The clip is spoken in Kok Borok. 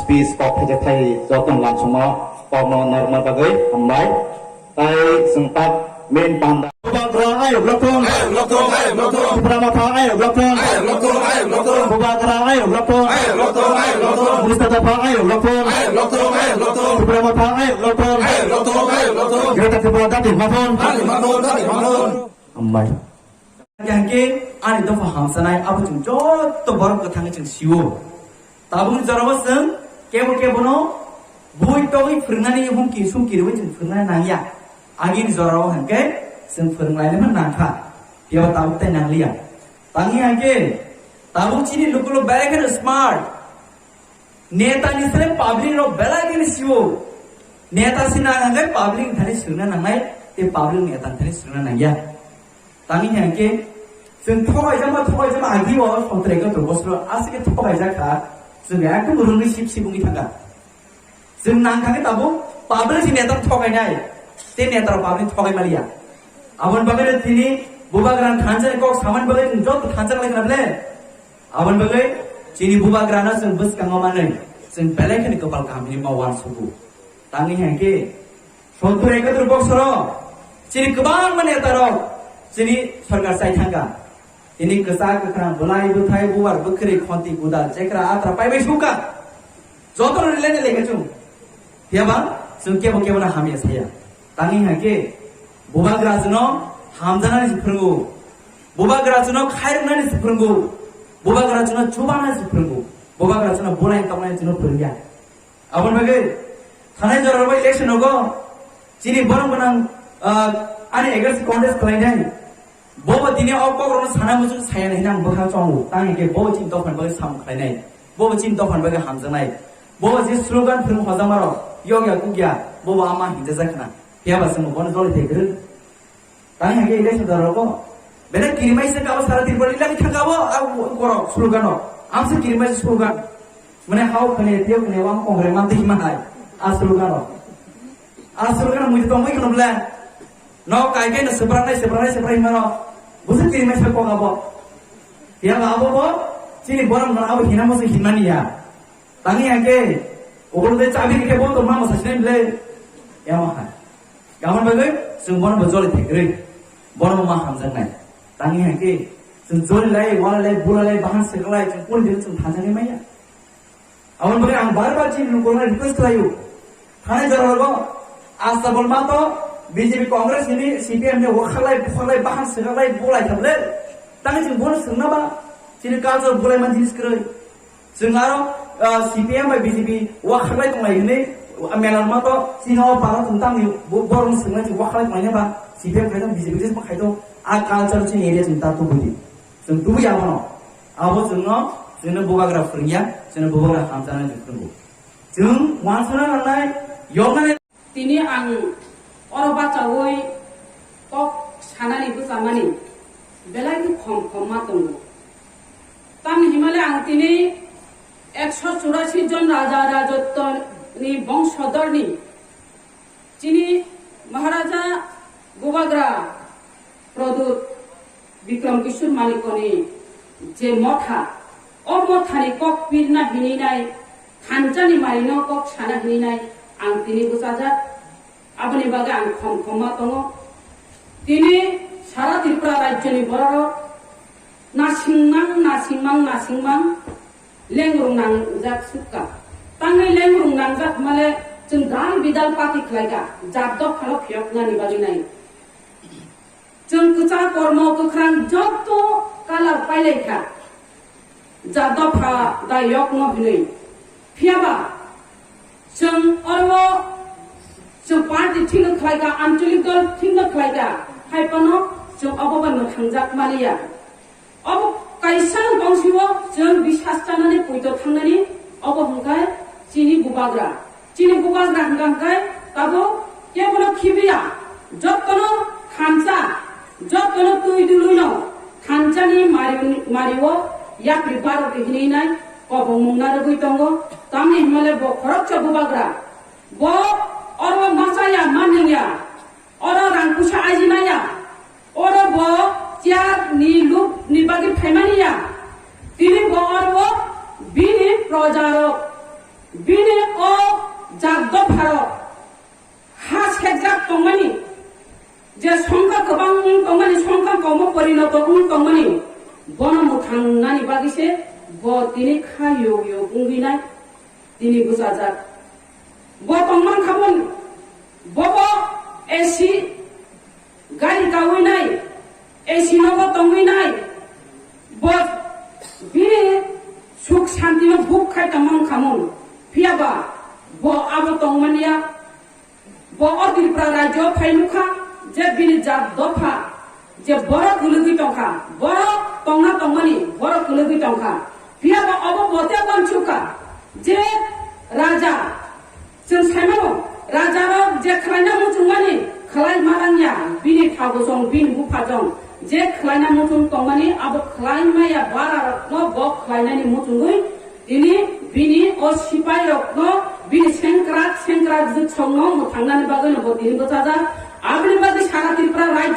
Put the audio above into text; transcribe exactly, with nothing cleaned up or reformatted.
Peace kok thaijakthai joto lansukma kokno narwkna bagwi hambai. Tai chwng tak main panda. Bubagra ayuk lokthung. Ayuk lokthung, ayuk lokthung. Tipra Motha ayuk lokthung. Ayuk lokthung, ayuk lokthung. Bubagra ayuk lokthung. Ayuk lokthung, ayuk lokthung. Buddhist Dopha ayuk lokthung. Ayuk lokthung, ayuk lokthung. Tipra Motha ayuk lokthung. Ayuk lokthung, ayuk lokthung. Greater Tripura dati mathon. Dati mathon, dati mathon. Hambai. Hingke ani dopha hamsanai abo chwng joto borok kwthangwi chwng sio. Tabukni jorao chwng kebo kebono bui togwi phwrwngnani humki sumki rwui chwng phwrwngnani nangya. Agini jorao hingke chwng phwrwnglainani nangkha. Phiya tabuk tai nangliya. Tangwi hingke tabuk chini lukulo belai kheno smart. Neta ni sere public rok belai kheno sio. Neta si nang hingke public thani swrwngna nangnai, tei public neta thani swrwngna nangya. Tangwi hingke chwng thogaijama, thogaijama agi o sotro ekatur bosor aswk khe thogaijak kha, chwng ekdom rwngwi sip sip wngwi thangkha. Chwng nang thangwi tabuk public si neta thogainai, tei neta rok public thogai maliya. Aboni bagwi tini Bubagra thansa ni kok samani bagwi chwng joto thansa lai khna ble. Aboni bagwi chini Bubagrano chwng bwskango manwi chwng belai kheno kwpal kaham hinwi ma uansugo. Tangwi hingke sotro ekatur bosoro chini kwbangma netarok chini sorkar chai thangkha. Tini kwchak kwkhrang, bwlai bwthai, bubar bwkhwrwi, khonti gudal, chekra atra paibai sukha. Jotono rwlaini lekha chwng. Phiyaba chwng kebo kebono hamya saya. Tangwi hingke Bubagra chwngno hamjaknani se phwrwngo. Bubagra chwngno khairoknani se phwrwngo. Bubagra chwngno chubanani se phwrwngo. Bubagra chwngno bulai tongnani chwngno phwrwngya. Aboni bagwi thanai jora rogo election rogo chini borok gwnang, ah, ani against contest khlainai. Bobo tini o kokrokno sana muchung saya hinwi ang bwkha chongo. Tangwi khe bobo chini dophani bagwi samung khlainai. Bobo chini dophani bagwi hamjaknai. Bobo je slogan phwrwng hojama rok, yokya kukya, bobo ama hinjajak khna. Phiyaba chwng bono joli thai kwrwng. Tangwi hingke election jora rogo belai kirimai se kabo sara Tripura ni lagi thang kabo a borok slogan o. Amse kirimai se slogan. Mane hao khne, teo khne, wang kongre, man tei hima hai. A slogan o. A slogan o mui tongbai khno ble. No kai kai no sebrang nai, sebrang nai, sebrang hima no. Busu kirimai se kok abo. Ya ba abo bo. Chini borok no abo hina musu himani ya. Tangwi hingke, okolde chabi rikhe bo to mama sachinai ble. Yama hai. Gamon bagwi, chwng bono bo joli thai kwrwi. Bono bo ma hamjaknai. Tangwi hingke, chwng joli lai, wala lai, bula lai, bahan swkang lai, chwng kuni din chwng thanjaknai maya. Aboni bagwi ang bar bar chini lukurokno request khlaio. Thanai jora rogo, asta bol ma to, B J P Congress hini C P M ni wakhalai, bukhalai, bahan swkang lai, bulai thamle. Tangwi chwng bono swngna ba, chini culture bulai man jinis kwrwi. Chwng aro, ah, C P M bai B J P wakhalai tonglai hwnwi, ah, mela rwma to, chini o para chwng tamni bo-, borok swngna chwng wakhalai tonglai ba, C P M khai tong, B J P khe khai tong, a culture chini area chwng ta tubudi. Chwng tubui abono. Abo chwngno, chwngno bubagra phwrwngya, chwngno bubagra hamjaknai chwng phwrwngo. Chwng wansukna nangnai, yoknani Tini ang oro bachaui kok sanani bwchamani belai khe khom khom ma tongo. Tamni himale ang tini ekso churasi jon raja rajotwni bongsodorni chini Maharaja Bubagra Pradyut Bikram Kishore Manikoni je motha, o mothani kok pirna hininai, thanchani marino kok sana hininai ang tini bwchajak, aboni bagwi ang khom khom ma tongo. Tini sara Tripura rajyoni bororok nasingmang, nasingmang, nasingmang lengrung nangjak sukha. Tangwi lengrung nangjak male chwng dal bidal party khlaikha, jat dophano phiyoknani bagwi nai. Chwng kwchak kormo kwkhrang jotto colour pailai kha. Ja dopha da yokno hinwi. Phiyaba chwng oro chwng party thikno khlai kha, ancholik dol thikno khlai kha, hai phano chwng obo bai mwthangjak maliya. Obo kaisa bongsi o chwng bisas chanani poito thangnani, obo hwnkhe chini bubagra. Chini bubagra hwnkha hwnkhe tabuk kebono khibiya, jottono thansa, jottono twi duluino thansani mari-, mario yapri barok hinwi nai kobongmung narwgwi tongo. Tamni hwnmale bo khoroksa bubagra, bo oro machaya, manliya, oro rang puisa aijimaya, oro bo chair ni luk ni bagwi phaimani ya. Tini bo oro bini projarok, bini Je songkha kwbang wng tongmani, songkha komo porinoto wng tongmani, bono mwthangnani bagwi se bo tini kha yog yog wngwi nai, tini bwchajak. Bo tongman khamung, bobo A C gari kawi nai, A C nogo tongwi nai, bo bini suk santino buk khai tongman khamung. Phiya ba bo abo tongmaniya, bo o Tripura rajyo phai nukha je bini jat dopha je borok kwlwgwi tongkha, borok tongna tongmani borok kwlwgwi tongkha. Phiya ba obo bote wansukha je raja, chwng saimano, rajarok je khwlaina muchungmani khwlai marangya, bini thagosong, bini buphajong je khwlaina muchung tongmani abo khwlai maya, bararokno bo khwlainani muchungwi tini bini o sipairokno bini sengkrak sengkrak jwksongno mwthangnani bagwino bo tini bwchajak. Aboni bagwi sara Tripura rajyo